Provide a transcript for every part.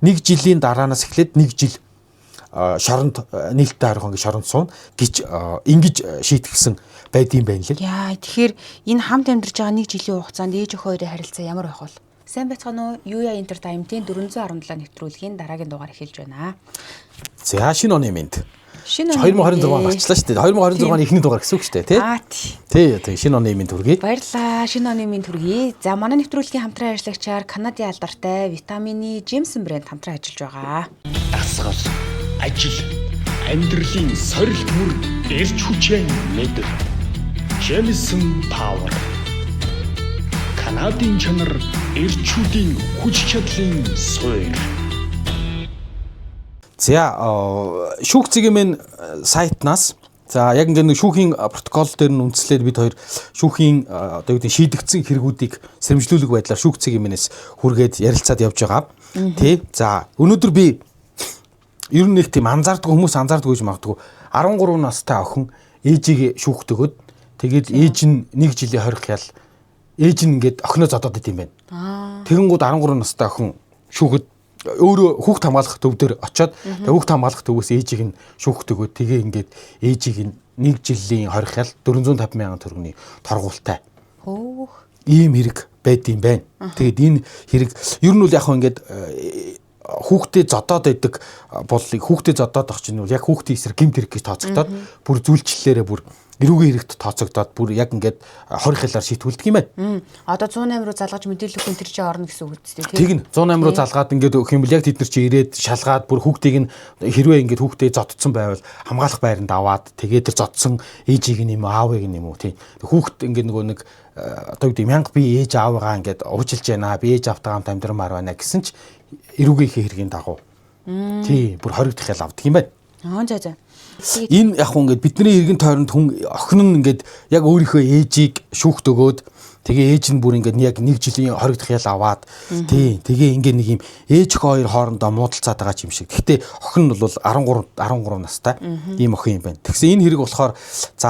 Нэг жилийн дараанаас эхлээд нэг жил шоронд нээлттэй 20 хоног шоронд суuna гэж ингэж шийтгсэн байдсан байна лээ. Яа, тэгэхээр энэ хамт амьдарч байгаа нэг жилийн хугацаанд ээж охин хоёрын харилцаа ямар байх вэ? Сайн байцгаана уу? Юя Entertainment-ийн 417 нэвтрүүлгийн дараагийн дугаар эхэлж байна. За, шинэ оны мэнд. Шинэ оны 2026 он гарчлаа шүү дээ. 2026 оны эхний дугаар гэсэн үг шүү дээ, тий? Аа тий. Тий, тий, шинэ оны мэнд хүргэе. Баярлалаа. Шинэ оны мэнд хүргэе. За, манай нэвтрүүлгийн хамтран ажиллагчаар Канадын алдартай витамины Jameson брэнд хамтран ажиллаж байгаа. Дасгал, ажил, амьдралын сорилт бүрд эрч хүчээ мэдэр. Jameson Power. Канадын чанар, эрчүүдийн хүч чадлын суурь. За, шүүх цэгийн сайтнаас за яг ингээд нэг шүүхийн протокол дээр нь үндэслээд бид хоёр шүүхийн одоо юу гэдэг шийдэгдсэн хэрэгүүдийг сэрэмжлүүлэг байдлаар шүүх цэгийн мэнээс хүргээд ярилцаад явж байгаа. Тий. За, өнөөдөр би ер нь нэг тийм анзаардаг хүмүүс анзаардаг гэж магадгүй 13 настай охин ээжийг шүүхт өгөөд тэгээд ээж нь нэг жилийн хорих ял ээж нь ингээд охиноо зодоод идэм байх. Тэгэнгүүт 13 настай охин шүүхэд өөрөө хүүхд хамгаалах төв дээр очиод тэгээ хүүхд хамгаалах төвөөс ээжийг нь шүүхт өгөөд тэгээ ингээд ээжийг нь нэг жилийн хорих ял 450 мянган төгрөгийн торгуултай Хөөх. Ийм хэрэг байдсан байна. Тэгээд энэ хэрэг ер нь бол яг хөө ингээд хүүхдээ зодоод байдаг бол хүүхдээ зодоод ах чинь бол яг хүүхдийн эсрэг гэмт хэрэг гэж тооцогдоод бүр зүйлчлэлээрээ бүр эрүүгийн хэрэгт тооцогдоод бүр яг ингээд хорих хялаар шийтгүүлдэг юм байна. Одоо 108 руу залгаж мэдээлэл өгөх энэ төр чинь орно гэсэн үг үстэй тий. Тэгнь 108 руу залгаад ингээд өгөх юм бол яг тэд нар чи ирээд шалгаад бүр хүүхдийг нь хэрвээ ингээд хүүхдээ зодцсон байвал хамгаалах байранд аваад тэгээд тэр зодсон ээжийг нь юм уу аавыг нь юм уу тий. Хүүхд ингээд нөгөө нэг одоо юу гэдэг мянга би ээж аавыгаа ингээд уужилж байна, би ээж аавтайгаа хамт амьдрмаар байна гэсэн ч эрүүгийнхээ хэргийн дагуу тий бүр хоригдох ял авдаг юм байна. Аа, за за. Энэ яг хөө ингээд бидний эргэн тойронд хүн охин нь ингээд яг өөрийнхөө ээжийг шүүхт өгөөд тэгээ ээж нь бүр ингээд яг нэг жилийн хоригдох ял аваад тий тэгээ ингээд нэг юм ээж охин хоёр хоорондоо муудалцаад байгаа юм шиг. Гэхдээ охин нь бол 13 настай ийм охин юм байна. Тэгсэн энэ хэрэг болохоор за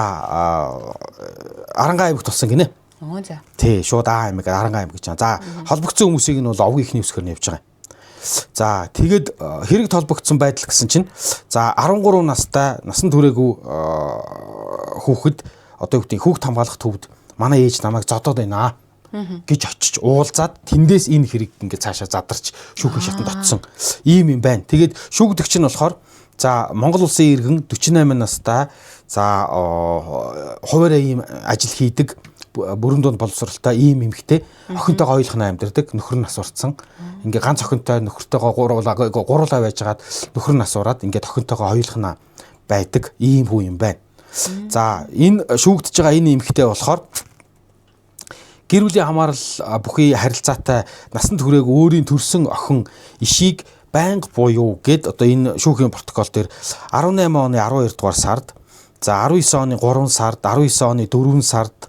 Арангаа аймагт болсон гинэ. Аа, за. Тий, шууд Аа аймаг, Арангаа аймаг гэж. За, холбогдсон хүмүүсийг нь бол овгийн ихний өсгөр нь явж байгаа юм. За, тэгээд хэрэг толбогдсон байдал гэсэн чинь за 13 настай насан туршаагүй хүүхэд одоо юу гэдэг хүүхд хамгаалах төвд манай ээж намайг зодоод байна гэж очиж уулзаад тэндээс энэ хэрэг ингээд цаашаа задарч шүүхийн шатанд очсон ийм юм байна. Тэгээд шүүгдэгч нь болохоор за Монгол улсын иргэн 48 настай за хуваараа ийм ажил хийдэг бүрэн дунд боловсралтай ийм эмэгтэй охинтойгоо хоёулахнаа амьдардаг, нөхөр нь нас урцсан. Ингээ ганц охинтой нөхөртөөгөө гуруулаа байжгаад нөхөр нь нас ураад ингээд охинтойгоо хоёулахнаа байдаг ийм хүү юм байна. За, энэ шүүгдэж байгаа энэ эмэгтэй болохоор гэр бүлийн хамаарал бүхий харилцаатай насан туршиг өөрийн төрсэн охин ишийг байнга буюу гэд одоо энэ шүүхийн протокол дээр 18 оны 12 дугаар сард за 19 оны 3 сард 19 оны 4 сард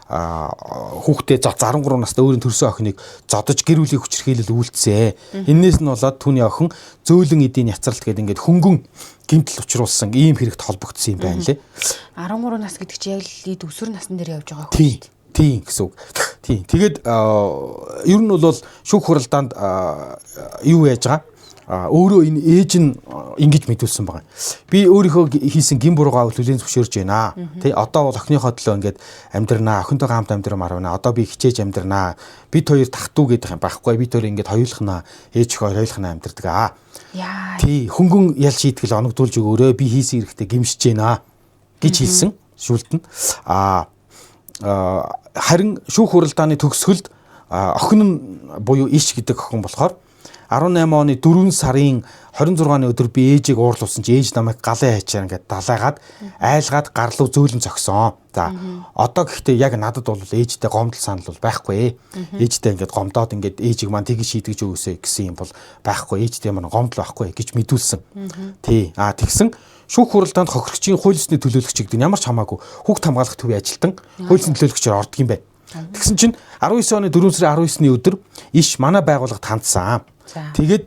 хүүхдээ 13 настай өөрийн төрсөн охиныг зодож гэр бүлийн хүчирхийлэл үйлдсэн. Эннээс нь болоод түүний охин зөөлөн эдийн няцралт гэдэг ингээд хөнгөн гэмтэл учруулсан ийм хэрэгт холбогдсон юм байна лээ. 13 нас гэдэг чинь яг л эд өсвөр насн дээр явж байгаа хөх. Тий. Тийм гэсэн үг. Тийм. Тэгээд ер нь бол шүүх хуралдаанд юу яаж байгаа? Өөрөө энэ ээж нь ингэж мэдүүлсэн байгаа. Би өөрийнхөө хийсэн гин буруугаа хүлээн зөвшөөрж байна. Тэ одоо бол охиныхоо төлөө ингээд амьдрнаа, охинтойгоо хамт амьдрмаар байна. Одоо би хичээж амьдрнаа. Бид хоёр тахтуу гэдэг юм байхгүй. Бид хоёр ингээд хоёулахнаа ээж охин хоёулахнаа амьдрдаг аа. Яа. Тий, хөнгөн ял шийтгэл оногдуулж өгөөрэй. Би хийсэн эрэхтэй гимшиж байна гэж хэлсэн шүүлт нь. Харин шүүх хуралдааны төгсгөлд охин нь буюу иш гэдэг охин болохоор 18 оны 4 сарын 26-ны өдөр би ээжийг уурлуулсан чи ээж намайг галын хайчаар ингээд далайгаад айлгаад гарлуу зөөлөн зогсон. За одоо гэхдээ яг надад бол ээжтэй гомдол санал бол байхгүй. Ээжтэй ингээд гомдоод ингээд ээжийг маань тэгж шийдгэж өгөөсэй гэсэн юм бол байхгүй. Ээжтэй маань гомдол байхгүй гэж мэдүүлсэн. Тий. А тэгсэн шүүх хуралдаанд хохирогчийн хууль ёсны төлөөлөгч гэдэг нь ямар ч хамаагүй хүүхд хамгаалах төвийн ажилтан хууль ёсны төлөөлөгчөөр ордог юм байна. Тэгсэн чинь 19 оны 4 сарын 19-ний өдөр иш манай байгууллагад хандсан. Тэгээд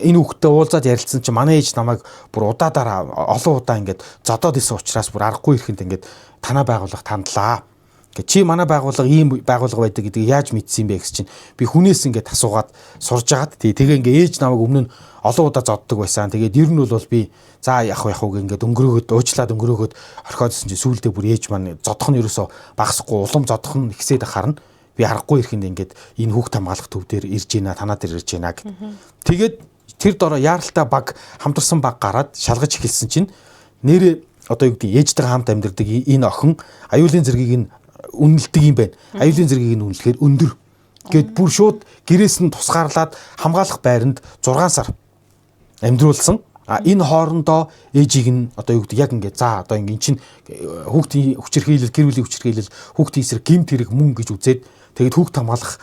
энэ хүүхдтэй уулзаад ярилцсан чинь манай ээж намайг бүр удаадаараа олон удаа ингээд зодоод исэн учраас бүр аргагүй ирэхэнд ингээд танаа байгууллагад хандлаа Гэ чи манай байгууллага ийм байгууллага байдаг гэдгийг яаж мэдсэн юм бэ гэсэн чинь би хүнээс ингээд асуугаад сурж агаад тэгээ ингээд ээж намайг өмнө нь олон удаа зоддог байсан. Тэгээд ер нь бол би за явах уу ингээд өнгөрөөгд уучлаад өнгөрөөгд орхиодсэн чинь сүүлдээ бүр ээж маань зодох нь ерөөсөө багасахгүй улам зодох нь ихсээд харна. Би аргагүй ирэхэнд ингээд энэ хүүхд хамгаалах төв дээр ирж байна, танаа дээр ирж байна гэд. Тэгээд тэр дороо яаралтай баг хамтарсан баг гараад шалгаж эхэлсэн чинь нэрээ одоо юу гэдэг ээжтэйгээ хамт амьдардаг энэ охин аюулын зэргийг нь үнэлдэг юм байна. Аюулын зэргийг нь үнэлэхээр өндөр. Гэт бүр шууд гэрээс нь тусгаарлаад хамгаалах байранд 6 сар амьдруулсан. А энэ хоорондоо ээжийг нь одоо юу гэдэг яг ингээд за одоо ингээд чин хүүхдийн хүчирхийлэл, гэр бүлийн хүчирхийлэл, хүүхдийн эсрэг гэмт хэрэг мөн гэж үзээд тэгээд хүүхд хамгаалах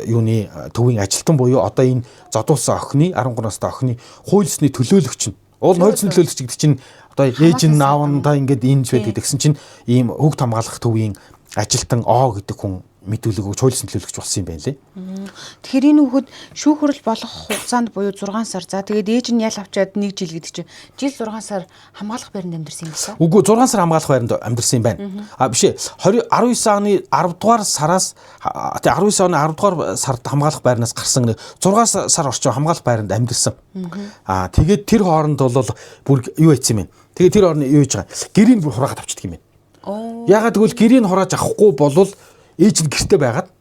юуны төвийн ажилтан буюу одоо энэ зодуулсан охины 13 настай охины хууль ёсны төлөөлөгч нь. Уул нь хууль ёсны төлөөлөгч гэдэг чинь одоо ээж нь аав нь та ингээд энэ байдаг гэсэн чинь ийм хүүхд хамгаалах төвийн ажилтан О гэдэг хүн мэдүүлэг өгч хууль ёсны төлөөлөгч болсон юм байна лээ. Тэгэхээр энэ хүүхэд шүүх хурал болох хугацаанд буюу 6 сар. За тэгээд ээж нь ял авчаад 1 жил гэдэг чинь жил 6 сар хамгаалах байранд амьдарсан юм байна. Үгүй 6 сар хамгаалах байранд амьдарсан юм байна. А биш ээ 19 оны 10 дугаар сараас 19 оны 10 дугаар сард хамгаалах байрнаас гарсан 6 сар орчим хамгаалах байранд амьдарсан. А тэгээд тэр хооронд бол бүр юу хийсэн юм бэ? Тэгээд тэр хооронд юу хийж байгаа? Гэрийг бүр хураагаад авчдаг юм байна. Ягаад гэвэл гэрийг хурааж авахгүй болвол ээж нь гэрте байгаад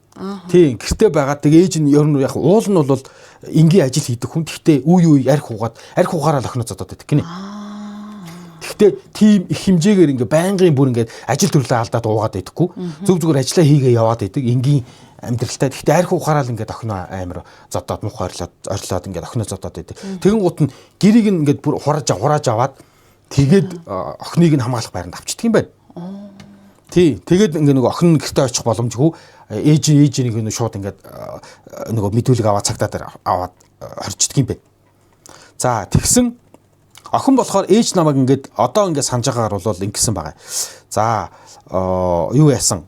тийм гэрте байгаад тэгээ ээж нь ер нь яг уул нь бол энгийн ажил хийдэг хүн. Гэхдээ үе үе арх угаад арх угаараа л охиноо зодоод байдаг гинэ. Гэхдээ тийм их хэмжээгээр ингээ байнгын бүр ингээ ажил төрлөө алдаад уугаад байдаггүй. Зөв зүгээр ажиллаа хийгээ яваад байдаг. Энгийн амьдралтай. Гэхдээ арх угаараа л ингээ охиноо амар зодоод мух орлоод ингээ охиноо зодоод байдаг. Тэгэн гут нь гэрийг нь ингээ бүр хурааж аваад тэгээд охиныг нь хамгаалах байранд авчдаг юм байна. Тий, тэгээд ингээ нөгөө охин гэртээ очих боломжгүй. Ээж нэг нь шууд ингээд нөгөө мэдүүлэг аваад цагдаа дээр аваад хорчдөг юм байна. За, тэгсэн охин болохоор ээж намайг ингээд одоо ингээд санаж байгаагаар бол ингэсэн байгаа. За, юу яасан?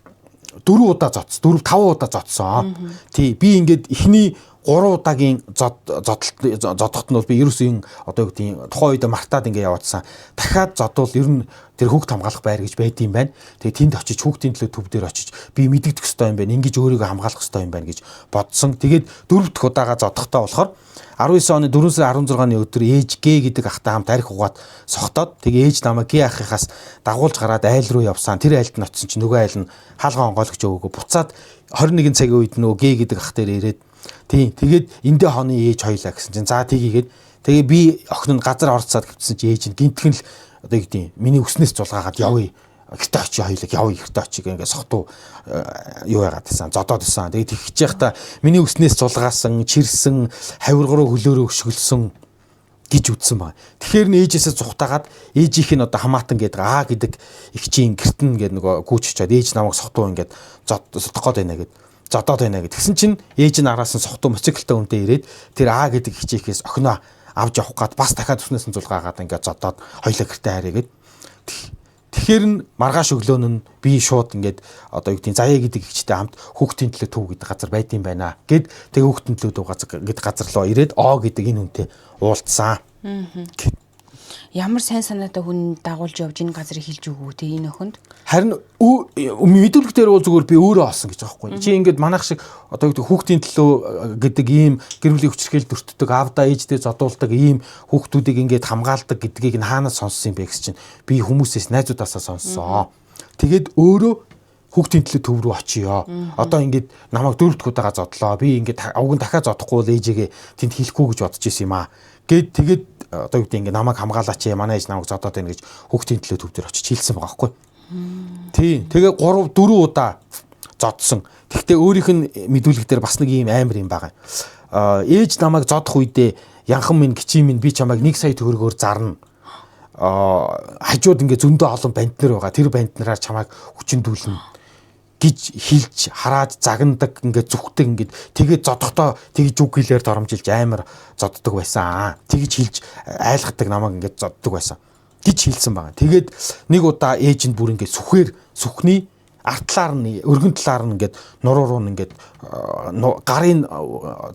4 удаа зодсон. 4 5 удаа зодсон. Тий, би ингээд эхний 3 удаагийн зодохт нь бол би ерөөсөө энэ одоо юу гэдгийг тухайн үед мартаад ингээ яваадсан. Дахиад зодвол ер нь тэр хүүхд хамгаалах байр гэж байдсан юм байна. Тэгээ тэнд очиж хүүхдийн төлөө төв дээр очиж би мэдэгдэх ёстой юм байна. Ингэж өөрийгөө хамгаалах ёстой юм байна гэж бодсон. Тэгээд 4 дахь удаага зодохдоо болохоор 19 оны 4 сарын 16-ны өдөр ээж Г гэдэг ахтай хамт арх угаад сохтоод тэгээ ээж намайг Г ахыхаас дагуулж гараад айл руу явсан. Тэр айлд нь очсон чинь нөгөө айл нь хаалгаа онгойлгож өгөөгөө буцаад 21 цагийн үед нөгөө Г гэдэг ах дээр ирээд тийм тэгээд эндээ хоны ээж хоёлаа гэсэн чинь за тгийгээд тэгээ би охин нь газар орцоод гэвчихсэн чи ээж нь гинтхэн л одоо юу гэдэг миний өснөөс зулгаагаад явъя гэртээ очие хоёлаа явъя гэртээ очие ингээ сохтуу юу яагаад гэсэн зодоод исэн. Тэгээд тэгж яхта миний өснөөс зулгаасан, чирсэн, хавирга руу хөлөөрөө өшгөлсөн гэж үтсэн баг. Тэгэхээр нь ээжээсээ зүхтаагаад ээжийнх нь одоо хамаатан гэдэг Аа гэдэг их чинь гэрт нь гэдэг нөгөө гүйч очиад ээж намайг сохтуу ингээд зодох гээд байна гэд зодоод байна гэд. Тэгсэн чинь ээж нь араас нь сохтуу мотоциклтай үнтэй ирээд тэр Аа гэдэг хичээхээс охиноо авч явах гад бас дахиад өснөөс нь зулгаагаад ингээд зодоод хоёлаа гэртээ харъя гэд. Тэгэхээр нь маргааш өглөө нь би шууд ингээд одоо юу гэдгийг заяа гэдэг ихчтэй хамт хүүхдийн төлөө төв гэдэг газар байдсан байна гэд тэгээ хүүхдийн төлөө төв газар гэд газар руу ирээд О гэдэг энэ хүнтэй уулзсан. Ямар сайн санаатай хүн дагуулж явж энэ газрыг хэлж өгөө те энэ охинд. Харин мэдүүлэг дээр бол зүгээр би өөрөө олсон гэж байгаа байхгүй. Чи ингээд манайх шиг одоо юу гэдэг хүүхдийн төлөө гэдэг ийм гэр бүлийн хүчирхийлэл өртдөг, аавдаа ээждээ зодуулдаг ийм хүүхдүүдийг ингээд хамгаалдаг гэдгийг нь хаанаас сонссон юм бэ гэсэн чинь би хүмүүсээс найзуудаасаа сонссон. Тэгээд өөрөө хүүхдийн төлөө төв рүү очиё. Одоо ингээд намайг 4 дахь удаага зодлоо. Би ингээд уг нь дахиад зодохгүй бол ээжээгээ тэнд хэлэхгүй гэж бодож исэн юм аа. Гэт тэгээд одоо юу гэдэг ингээд намайг хамгаалаач ээ манай ээж намайг зодоод байна гэж хүүхдийн төлөө төв дээр очиж хэлсэн байгаа байхгүй. Тийм. Тэгээ 3 4 удаа зодсон. Тэгвэл өөрийнх нь мэдүүлэг дээр бас нэг ийм амар юм байгаа. Ээж намайг зодох үедээ янхан минь гिचи минь би чамайг 1 сая төгрөгөөр зарна. Хажууд ингээд зөндөө олон банднер байгаа. Тэр банднараар чамайг хүчиндүүлнэ гэж хилж хараад загнадаг ингээд зүхдэг ингээд тэгээд зодохдоо тэгж үг хэлээр доромжилж амар зоддог байсан. Тэгж хилж айлгадаг намайг ингээд зоддог байсан гэж хэлсэн байгаа. Тэгээд нэг удаа ээж нь бүр ингээд сүхээр сүхний артлаар нь өргөн талаар нь ингээд нуруу руу ингээд гарын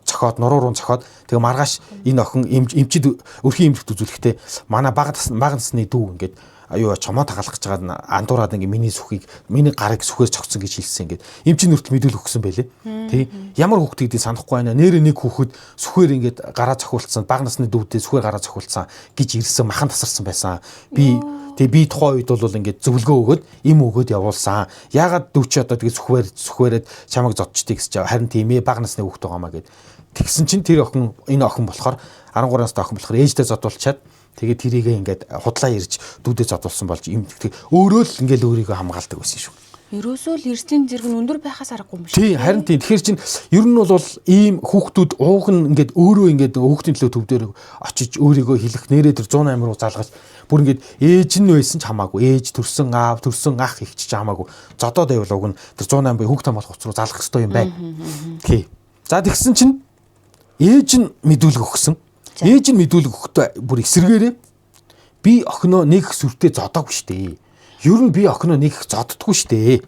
цохоод нуруу руу цохоод тэгээ маргааш энэ охин эмчид өрхийн эмчилт үзүүлэхдээ манай бага насны дүү ингээд юу чомоо тагалах гэж байгаа андуураад ингээ миний сүхийг миний гарыг сүхээр цогцсон гэж хэлсэн ингээд. Эм чин нүртэл мэдүүлэх өгсөн байлээ. Тий. Ямар хүүхд гэдгийг санахгүй байна. Нэрээ нэг хүүхэд сүхээр ингээд гараа цохиулсан, бага насны дүүдээ сүхээр гараа цохиулсан гэж ирсэн, махан тасарсан байсан. Би тэгээ би тухайн үед бол ингээд зөвлөгөө өгөөд им өгөөд явуулсан. Яагаад дүү чи одоо тэгээ сүхвэрээд чамайг зодчдгийг гэж харин тийм бага насны хүүхэд байгаамаа гэд. Тэгсэн чинь тэр охин энэ охин болохоор 13 настай охин болохоор ээжтэй зодуулчаад тэгээ тэрийгээ ингээд худлаа ирж дүүдээ зодуулсан болж юм өөрөө л ингээд өөрийгөө хамгаалдаг байсан шүү. Ерөөсөө л эрсдлийн зэрэг нь өндөр байхаас аргагүй юм шиг. Тий, харин тийм. Тэгэхээр чинь ер нь бол ийм хүүхдүүд ууг нь ингээд өөрөө ингээд хүүхдийн төлөө төв дээр очиж өөрийгөө хэлэх нэрээ тэр 108 руу залгаж бүр ингээд ээж нь байсан ч хамаагүй. Ээж төрсөн аав, төрсөн ах их ч хамаагүй. Зодоод байвал уг нь тэр 108 буюу хүүхд хамгаалах хуц руу залгах ёстой юм байна. Тий. За тэгсэн чинь ээж нь мэдүүлэг өгсөн. Ээж нь мэдүүлэг өгөхдөө бүр эсэргээрээ би охиноо нэг сүртэй зодоогүй штэ. Ер нь би охиноо нэг их зоддгүй штэ.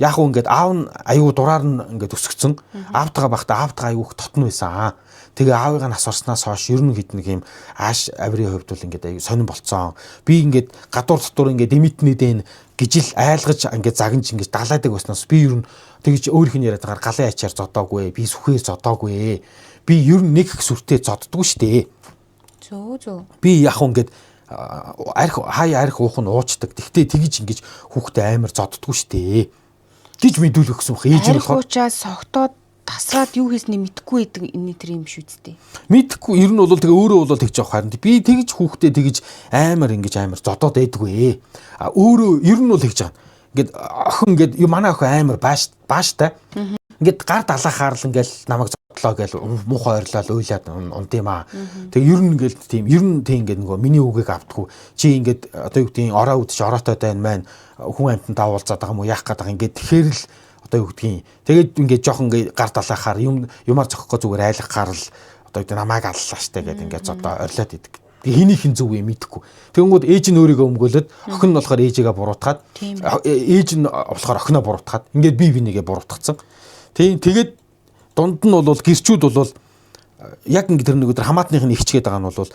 Яг уу ингээд аав нь аюу дураар нь ингээд өсгцэн. Аавтайгаа байхдаа аавтайгаа аюу их дотно байсан. Тэгээ аавыгаа нас орсноос хойш ер нь хэд нэг юм ааш авирын хувьд бол ингээд аюу сонин болцсон. Би ингээд гадуур дотор ингээд эмитний дэн гижил айлгаж ингээд загнаж ингээд далаадаг байснаас би ер нь тэгж өөрийнх нь яриад байгаа галын ачаар зодоогүй, би сүхээр зодоогүй. Би ер нь нэг их сүртэй зоддгүй штэ. Зөө зөө. Би яг уу ингээд арх хаяа арх уух нь уучдаг. Тэгтээ тэгж ингэж хүүхдээ амар зоддгүй штэ гэж мэдүүлэх гэсэн үг. Ээж нь болохоор уучаас согтоод тасраад юу хийсний мэдэхгүй байдаг энэ тэр юм шүү дээ. Мэдэхгүй ер нь бол тэгээ өөрөө бол тэгж явах харин би тэгж хүүхдээ тэгж амар ингэж амар зодоод байдгүй. А өөрөө ер нь бол тэгж байгаа. Ингээд охин ингээд манай охин амар бааштай. Ингээд гар далаахаар л ингээл намайг зодлоо гээл муухай ойрлол уйлаад унд юм аа. Тэгээ ер нь ингээл тийм ер нь тийм ингээд нөгөө миний үгийг автгүй. Чи ингээд одоо юу гэдгийг ороо үдч ороотой байна маань хүн амьтан даавуулзаад байгаа юм уу яах гээд байгаа ингээд тэгэхээр л одоо юу гэдгийг тэгээд ингээд жоохон ингээд гар далаахаар юмар зохихгүй зүгээр айлгахаар л одоо юу гэдэг намайг аллаа штэ гэдэг ингээд зодоо орилоод идэг. Тэгээ хинийх нь зөв юм мэдэхгүй. Тэгэнгүүт ээж нь өөрийгөө өмгөөлөд охин нь болохоор ээжигээ буруутгаад ээж нь болохоор охиноо буруутгаад ингээд бие бинийгээ буруутгацсан. Тийм тэгээд дунд нь бол гэрчүүд бол яг ингээд тэр нэг өдөр хамаатных нь ихчгээд байгаа нь бол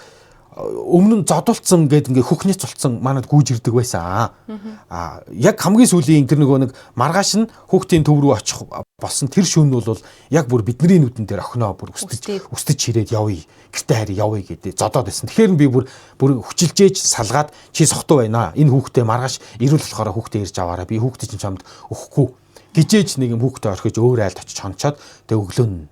өмнө нь зодулцсан гээд ингээ хөхнийц цулцсан манад гүйж ирдэг байсан. Аа яг хамгийн сүүлийн тэр нөгөө нэг маргааш нь хүүхдийн төв рүү очих болсон тэр шөнө нь бол яг бүр бидний нүдэн дээр охиноо бүр өстөж ирээд явъя. Гэртээ харь явъя гэдэг зодоод байсан. Тэгэхээр би бүр хүчилжээж салгаад чи сохтуу байна. Энэ хүүхдээ маргааш ирүүл болохоор хүүхдээ ирж аваарай. Би хүүхдээ чинь чамд өгөхгүй гिजээж нэг юм хүүхдээ орхиж өөр айлд очиж хончоод тэгээ өглөө нь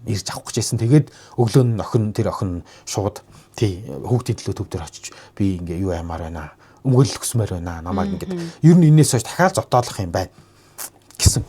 ирж авах гэж байсан. Тэгээд өглөө нь охин тэр охин шууд тий хүүхдийн төлөө төв дээр очиж би ингээ юу аймаар байна. Өмгөөлөл хүсмээр байна. Намайг ингээд ер нь энэс хойш дахиад зодоолох юм байна гэсэн.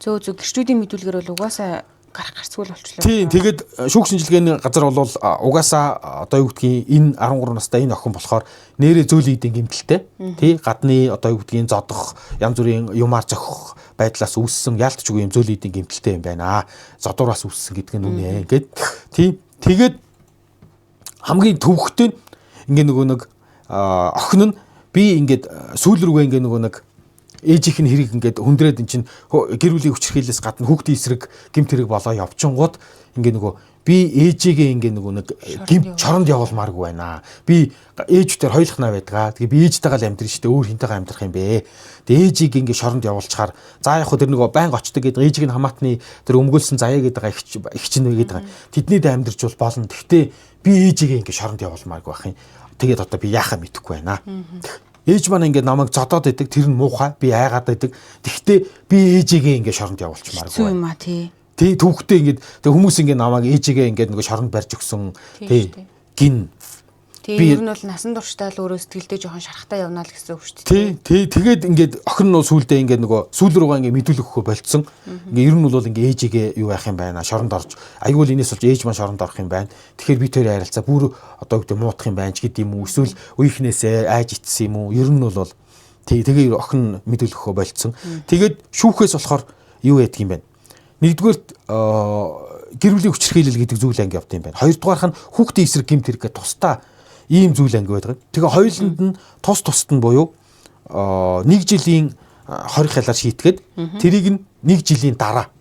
Зөө зөө гэрчүүдийн мэдүүлгээр бол угаасаа гарах гарцгүй л болчлоо. Тийм тэгээд шүүх шинжилгээний газар бол угаасаа одоо юу гэдгийг энэ 13 настай энэ охин болохоор нэрээ зөөлөн эдийн гэмтэлтэй тий гадны одоо юу гэдгийг зодох янз бүрийн юмар зохих байдлаас үүссэн яалтчгүй юм зөөлөн эдийн гэмтэлтэй юм байна. Зодуураас үүссэн гэдэг нь үнэ ингээд тий тэгээд хамгийн төвхтэй ингээ нөгөө нэг охин нь би ингээд сүүл рүүгээ ингээ нөгөө нэг ээжийнх нь хэрэг ингээд хүндрээд эн чинь гэр бүлийн хүчирхийлэлээс гадна хүүхдийн эсрэг гэмт хэрэг болоо явчингууд ингээ нөгөө би ээжигээ ингээ нөгөө нэг гэмт чоронд явуулмааргүй байна. Би ээжүүдээр хоёулахнаа байдгаа. Тэгээ би ээжтэйгээ л амьдрын шүү дээ. Өөр хинтэйгээ амьдрах юм бэ. Тэгээ ээжийг ингээ шоронд явуулчихаар за яг хөө тэр нөгөө байнга очдөг гэдэг ээжийг нь хамаатны тэр өмгөөлсөн заяа гэдэг байгаа их чинь гэдэг байгаа. Тэдний дэ амьдрч бол болно. Тэгтээ би ээжигээ ингээ шоронд явуулмааргүй байх юм. Тэгээд одоо би яахаа мэдэхгүй байна. Ээж маань ингээд намайг зодоод идэг, тэр нь муухай, би айгаад идэг. Тэгтээ би ээжигээ ингээд шоронд явуулчмааргүй. Хэцүү юм а тий. Тий, түүхтэй ингээд тэг хүмүүс ингээд намайг ээжигээ ингээд нөгөө шоронд барьж өгсөн. Тий. Гин. Тий, ер нь бол насан туршдаа л өөрөө сэтгэлдээ жоохон шарахтаа явна л гэсэн үг шүү дээ. Тий, тий, тэгээд ингээд охин нь бол сүулдэ ингээд нөгөө сүүл рүүгээ ингээд мэдүүлэх өгөхөө болцсон. Ингээд ер нь бол ингээд ээжигээ юу яах юм байна, шоронд орж аюул энэс болж ээж маань шоронд орох юм байна. Тэгэхээр би тэр харилцаа бүр одоо гэдэг муутах юм байна ч гэдэм юм уу, эсвэл үеийнхнээсээ айж итсэн юм уу? Ер нь бол тий, тэгээ охин мэдүүлэх өгөхөө болцсон. Тэгээд шүүхээс болохоор юу яадаг юм бэ? Нэгдүгээр гэр бүлийн хүчирхийлэл гэдэг зүйл анги явд юм байна. Хоёрдугаарх нь хүүхдийн эсрэг гэмт хэрэг гэдэг тусдаа ийм зүйл анги байдаг. Тэгээ хоёуланд нь тус тусад нь буюу нэг жилийн 20 хялаар шийтгээд тэрийг нь нэг жилийн дараа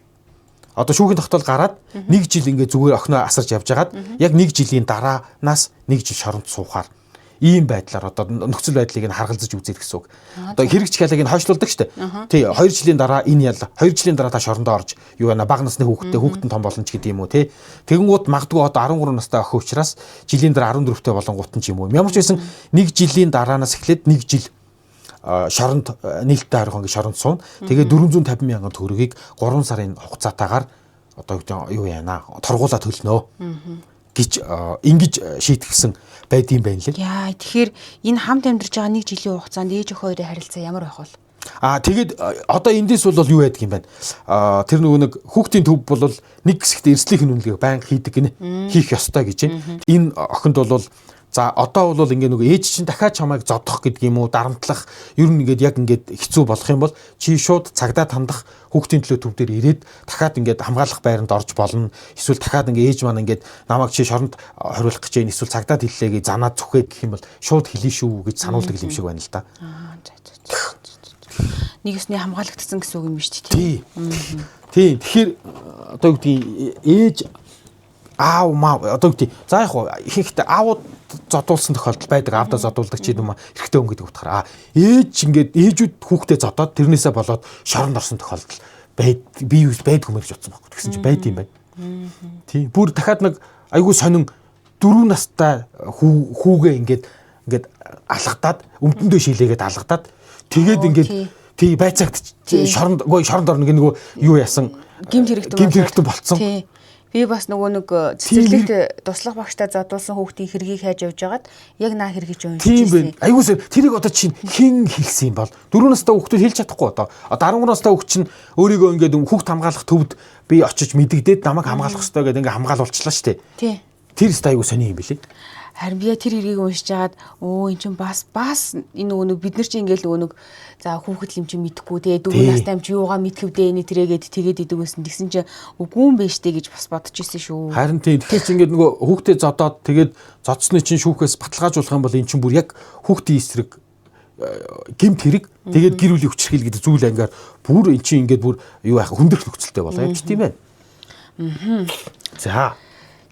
одоо шүүхийн тогтоол гараад нэг жил ингээ зүгээр охиноо асарч явж хагаад яг нэг жилийн дараанаас нэг жил шоронд суухаар Ийм байдлаар одоо нөхцөл байдлыг нь харгалзаж үзээд гэсэн үг. Одоо хэрэгч хялыг нь хойшлуулдаг штэ. Тий, 2 жилийн дараа энэ ял 2 жилийн дараа та шорондоо орж юу яана бага насны хүүхэдтэй хүүхэд нь том болно ч гэдэг юм уу тий. Тэгэнгүүт магадгүй одоо 13 настай охин учраас жилийн дараа 14-тэй болонгууд нь ч юм уу. Ямар ч байсан нэг жилийн дараанаас эхлээд нэг жил шоронд нээлттэй 20 хоногийн шоронд суuna. Тэгээ 450 мянган төгрөгийг 3 сарын хугацаатаагаар одоо юу яана торгуулаа төлнө гэж ингэж шийтгсэн байдсан байх лээ. Яа, тэгэхээр энэ хамт амьдарч байгаа нэг жилийн хугацаанд ээж охин хоёрын харилцаа ямар байх вэ? Аа тэгээд одоо эндээс бол юу байдаг юм бэ? Аа тэр нөгөө нэг хүүхдийн төв бол нэг хэсэгт эрслийн үнэлгээг байнга хийдэг гинэ. Хийх ёстой гэж байна. Энэ охинд бол за одоо бол ингээ нөгөө ээж чинь дахиад чамайг зодох гэдэг юм уу, дарамтлах, ер нь ингээд яг ингээд хэцүү болох юм бол чи шууд цагдаа тандах хүүхдийн төлөө төв дээр ирээд дахиад ингээд хамгаалах байранд орж болно. Эсвэл дахиад ингээ ээж маань ингээд намайг чи шоронд хориулах гэж байна. Эсвэл цагдаад хэллээ гэж занаад зүхээд гэх юм бол шууд хэлнэ шүү гэж сануулдаг юм шиг байна л да. Аа за за. Нэг өсний хамгаалагдсан гэсэн үг юм биш үү? Тий. Тий. Тэгэхээр одоо юу гэдгийг ээж аав маа одоо юу гэдэг за яг ихэнхдээ аавууд зодуулсан тохиолдол байдаг, аавдаа зодуулдаг ч юм уу эрэгтэй хүн гэдэг утгаараа ээж ингээд ээжүүд хүүхдээ зодоод тэрнээсээ болоод шоронд орсон тохиолдол байд би юу байдгүй мэрж утсан байхгүй тэгсэн чинь байд юм байна. Тий. Бүр дахиад нэг айгүй сонин 4 настай хүүгээ ингээд ингээд алгадаад өмдөндөө шилээгээд алгадаад тэгээд ингээд тий байцаагт шоронд үгүй шоронд орно гэх нөгөө юу яасан гэмт хэрэгтэн болцсон. Би бас нөгөө нэг цэцэрлэгт туслах багштай зодуулсан хүүхдийн хэргийг хайж явж байгаад яг наа хэргийг чи уншиж ирсэн. Тийм байна. Айгуус тэрийг одоо чинь хэн хэлсэн юм бол 4 настай хүүхдүүд хэлж чадахгүй одоо. Одоо 13 настай хүүхд чинь өөрийгөө ингээд хүүхд хамгаалах төвд би очиж мэдэгдээд намайг хамгаалах ёстой гэдэг ингээд хамгаалуулчлаа шүү дээ. Тий. Тэр өстой айгуу сони юм билий. Харин би тэр хэргийг уншиж хагаад өө эн чинь бас энэ нөгөө нэг бид нар чинь ингээл нөгөө нэг за хүүхэд юм чинь мэдхгүй те 4 настай юм чи юугаа мэдхэвдээ энэ тэрэгээд тэгээд идэг байсан. Тэгсэн чинь үгүй юм байж тээ гэж бас бодож ирсэн шүү. Харин тийм тэгэхээр чи ингээд нөгөө хүүхдээ зодоод тэгээд зодсны чинь шүүхээс баталгаажуулах юм бол эн чинь бүр яг хүүхдийн эсрэг гэмт хэрэг тэгээд гэр бүлийн хүчирхийлэл гэдэг зүйл ангаар бүр эн чинь ингээд бүр юу яах хүндрэх нөхцөлтэй болоо явчих тийм байна. За.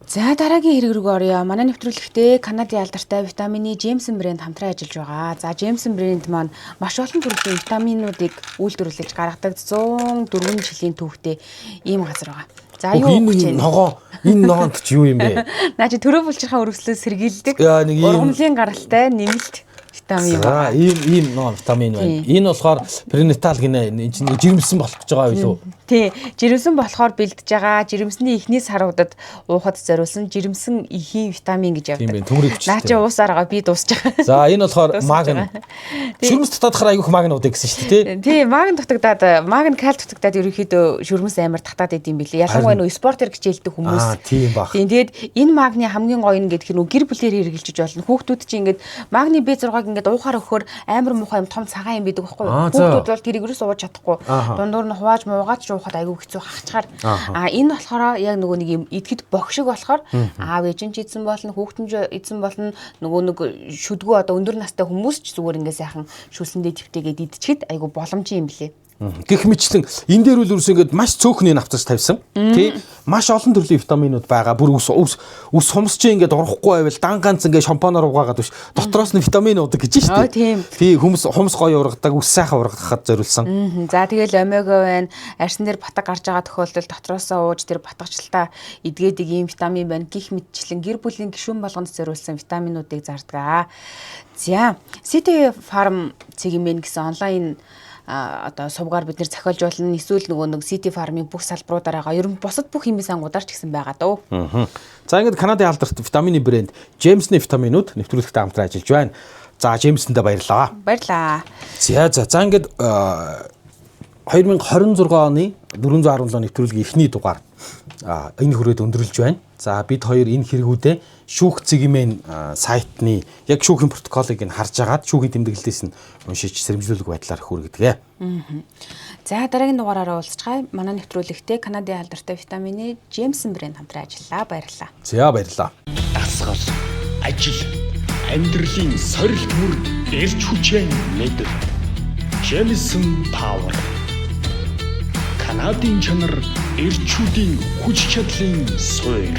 За дараагийн хэрэг рүү оръё. Манай нэвтрүүлэгтээ Канадын алдартай витамины Jameson брэнд хамтран ажиллаж байгаа. За Jameson брэнд маань маш олон төрлийн витаминуудыг үйлдвэрлэж гаргадаг 104 жилийн түүхтэй ийм газар байгаа. За юу энэ ногоо энэ ногоонд ч юу юм бэ? Наа чи төрөө булчирхаа өргөслөө сэргийлдэг. Ургамлын гаралтай нэмэлт витамин байна. За ийм ногоон витамин байна. Энэ болохоор пренатал гинэ энэ чинь жирэмсэн болох гэж байгаа юу? Тий, жирэмсэн болохоор бэлдэж байгаа. Жирэмсний эхний саруудад уухад зориулсан жирэмсэн эхийн витамин гэж явдаг. Тийм байна. Төмрийн хүчтэй. Наа чи уусаар байгаа би дуусч байгаа. За энэ болохоор магн. Шүрмэс татаадахаар айгүйх магн уудаг гэсэн шүү дээ, тий? Тий, магн дутагдаад, магн кал дутагдаад ерөнхийдөө шүрмэс амар татаад идэм билээ. Ялангуяа нөө спортер хичээлдэг хүмүүс. Аа, тийм баг. Тийм, тэгээд энэ магны хамгийн гоё нь гэдэг нь гэр бүлээр хэрэгжилж болно. Хүүхдүүд чинь ингээд магны B6-г ингээд уухаар өгөхөр амар муухай юм том цагаан юм бидэг байхгүй юу? Хүүхдүүд бол тэрийг ерөөс ууж чадахгүй. Дундуур нь хувааж муугаад ч уухад айгүй хэцүү хахчаар. А энэ болохоор яг нөгөө нэг юм идэхэд бог шиг болохоор аав ээж нь ч эзэн болно, хүүхэд нь ч эзэн болно. Нөгөө нэг шүдгүү одоо өндөр настай хүмүүс ч зүгээр ингээд сайхан шүлсэндээ твтэйгээд идчихэд айгүй боломжийн юм билээ. Гэх мэтлэн энэ дээр үл өрөөс ингээд маш цөөхний навцаж тавьсан. Тий. Маш олон төрлийн витаминууд байгаа. Бүр ус ус хумс чи ингээд урахгүй байвал дан ганц ингээд шампанаар угаагаад биш. Дотроос нь витамин уудаг гэж шүү дээ. Тий, хүмүүс хумс гоё ургадаг, ус сайхан ургахад зориулсан. За тэгэл омега байна. Арьсан дээр батаг гарч байгаа тохиолдолд дотроосоо ууж тэр батгчлалтаа эдгээдэг ийм витамин байна. Гэх мэтчлэн гэр бүлийн гишүүн болгонд зориулсан витаминуудыг зардаг. За, City Farm цэгмэн гэсэн онлайн одоо сувгаар бид нэр зохиолж болно. Эсвэл нөгөө нэг City Farm-ын бүх салбаруудаар байгаа. Ер нь бусад бүх химийн сангуудаар ч гэсэн байгаа дөө. За ингээд Канадын алдарт витамины брэнд Jameson-ы витаминууд нэвтрүүлэгтээ хамтран ажиллаж байна. За Jameson-д баярлалаа. Баярлалаа. За за ингээд 2026 оны 417 нэвтрүүлгийн эхний дугаар энэ хүрээд өндөрлөж байна. За бид хоёр энэ хэрэгүүдээ шүүх цэгмэн сайтны яг шүүхийн протоколыг нь харж агаад шүүхийн тэмдэглэлээс нь уншиж сэрэмжлүүлэг байдлаар хүргэдэг. За дараагийн дугаараараа уулзцгаая. Манай нэвтрүүлэгтээ Канадын алдартай витамины Jameson брэнд хамтран ажиллалаа. Баярлалаа. За баярлалаа. Дасгал, ажил, амьдралын сорилт бүрд эрч хүчээ мэдэр. Jameson Power. Канадын чанар, эрчүүдийн хүч чадлын суурь.